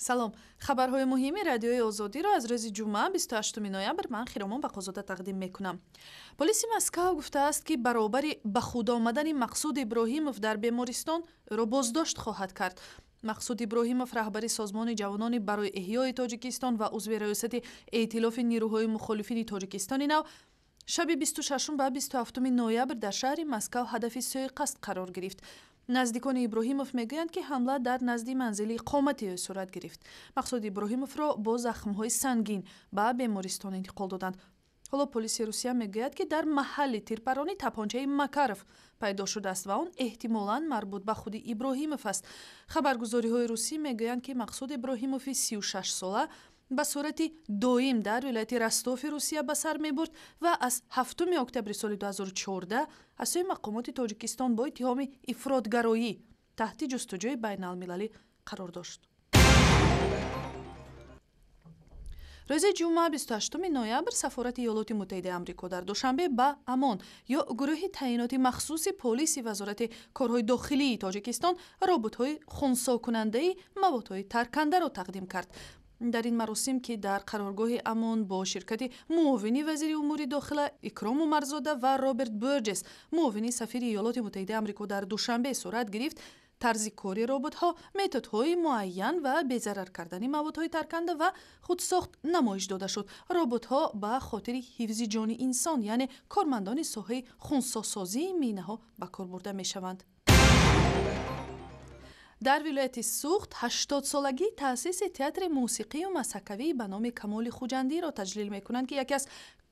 Салом, хабарҳои муҳими Радиои Озодиро аз рӯзи ҷумъа, 28 ноябр, ман, Хиромон Бақозода, тақдим мекунам. Полиси Москав гуфтааст, ки баробари ба худ омадани Мақсуд Иброҳимов дар бемористон ӯро боздошт хоҳад кард. Мақсуд Иброҳимов, раҳбари созмони ҷавонони барои эҳёи Тоҷикистон ва узви раёсати Эътилофи нирӯҳои мухолифини Тоҷикистони нав, шаби 26 ба 27 ноябр дар шаҳри Москав ҳадафи сӯиқасд қарор гирифт. Наздикони Иброҳимов мегӯянд, ки ҳамла дар назди манзили иқомати ӯ сурат гирифт. Мақсуд Иброҳимовро бо захмҳои сангин ба бемористон интиқол доданд. Ҳоло полиси Русия мегӯяд, ки дар маҳалли тирпаронӣ тапончаи Макаров пайдо шудааст ва он эҳтимолан марбут ба худи Иброҳимов аст. Хабаргузориҳои русӣ мегӯянд, ки Мақсуд Иброҳимови 36сола ба сурати доим дар вилояти Ростофи Русия ба сар мебурд ва аз 7 октябри соли 2014 аз сӯи мақомоти Тоҷикистон бо иттиҳоми ифротгароӣ таҳти ҷустуҷӯи байналмилалӣ қарор дошт. Рӯзи ҷумъа, 28 ноябр, сафорати Иёлоти Муттаҳидаи Амрико дар Душанбе ба АМОН ё гурӯҳи таъиноти махсуси полиси Вазорати корҳои дохилии Тоҷикистон роботҳои хунсокунандаи маводҳои таркандаро тақдим кард. Дар ин маросим, ки дар қароргоҳи АМОН бо ширкати муовини вазири умури дохила Икром Умарзода ва Роберт Бёрҷес, муовини сафири Иёлоти Муттаҳидаи Амрико дар Душанбе, сурат гирифт, тарзи кори роботҳо, методҳои муайян ва безарар кардани маводҳои тарканда ва худсохт намоиш дода шуд. Роботҳо ба хотири ҳифзи ҷони инсон, яъне кормандони соҳаи хунсосозии минаҳо, ба кор бурда мешаванд. Дар вилояти Суғд 80-солагии таъсиси театри мусиқию масакавӣ ба номи Камоли Хуҷандиро таҷлил мекунанд, ки яке аз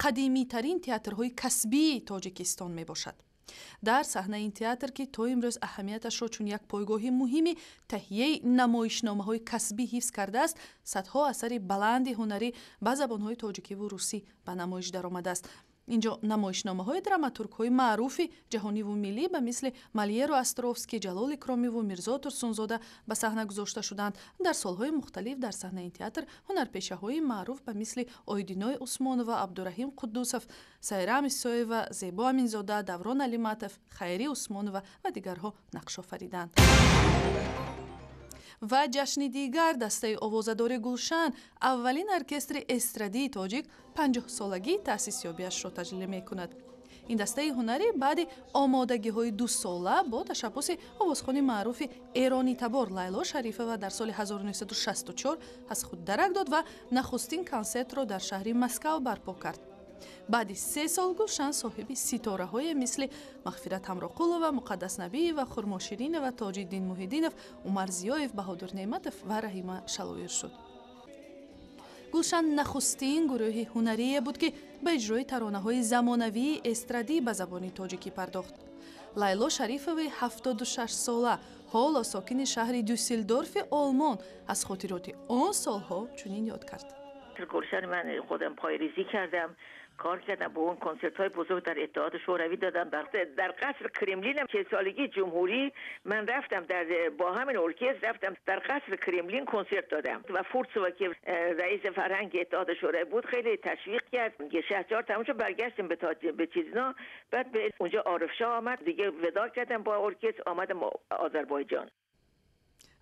қадимитарин театрҳои касбии Тоҷикистон мебошад. Дар саҳнаи ин театр, ки то имрӯз аҳамияташро чун як пойгоҳи муҳими таҳияи намоишномаҳои касбӣ ҳифз кардааст, садҳо асари баланди ҳунарӣ ба забонҳои тоҷикиву русӣ ба намоиш даромадааст. Инҷо намоишномаҳои драматургҳои маъруфи ҷаҳониву миллӣ ба мисли Малиеру Островский, Ҷалол Икромиву Мирзо Турсунзода ба саҳна гузошта шуданд. Дар солҳои мухталиф дар саҳнаи театр ҳунарпешаҳои маъруф ба мисли Ойдиной Усмонова, Абдураҳим Қуддусов, Сайрам Исоева, Зебо Аминзода, Даврон Алиматов, Хайрӣ Усмонова ва дигарҳо нақш офариданд. Ва ҷашни дигар: дастаи овозадори Гулшан, аввалин оркестри эстрадии тоҷик, 50-солагии таъсисёбиашро таҷлил мекунад. Ин дастаи ҳунарӣ баъди омодагиҳои дусола бо ташаббуси овозхони маъруфи эронитабор Лайло Шарифова дар соли 1964 аз худ дарак дод ва нахустин консертро дар шаҳри Москав барпо кард. Баъди 3 сол Гулшан соҳиби ситораҳое мисли Мағфират Ҳамроқулова, Муқаддас Набиева, Хурмоширинова, Тоҷиддин Муҳиддинов, Умар Зиёев, Баҳодур Неъматов ва Раҳима Шалоир шуд. Гулшан нахустин гурӯҳи ҳунарие буд, ки ба иҷрои таронаҳои замонавии эстрадӣ ба забони тоҷикӣ пардохт. Лайло Шарифови 76сола, ҳоло сокини шаҳри Дюссельдорфи Олмон, аз хотироти он солҳо чунин ёд кард. گلشن من خودم پایه‌ریزی کردم، کار کردم، با اون کنسرت های بزرگ در اتحاد شوروی دادم. در قصر کرملین، 40 سالگی جمهوری، من رفتم در با همین ارکستر رفتم در قصر کرملین کنسرت دادم و فورتسوا که رئیس فرهنگ اتحاد شوروی بود خیلی تشویق کرد که شهریار تموم شد، برگشتیم به چیزنا. بعد به اونجا عارف شاه آمد، دیگه وداع کردم با ارکستر، آمدم آذربایجان.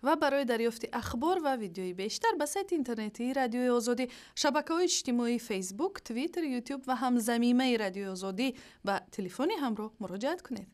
Ва барои дарёфти ахбор ва видеои бештар ба сайти интернетии Радиои Озодӣ, шабакаҳои иҷтимоии Фейсбук, Твиттер, Ютуб ва ҳам замимаи Радиои Озодӣ ба телефони ҳамроҳ муроҷиат кунед.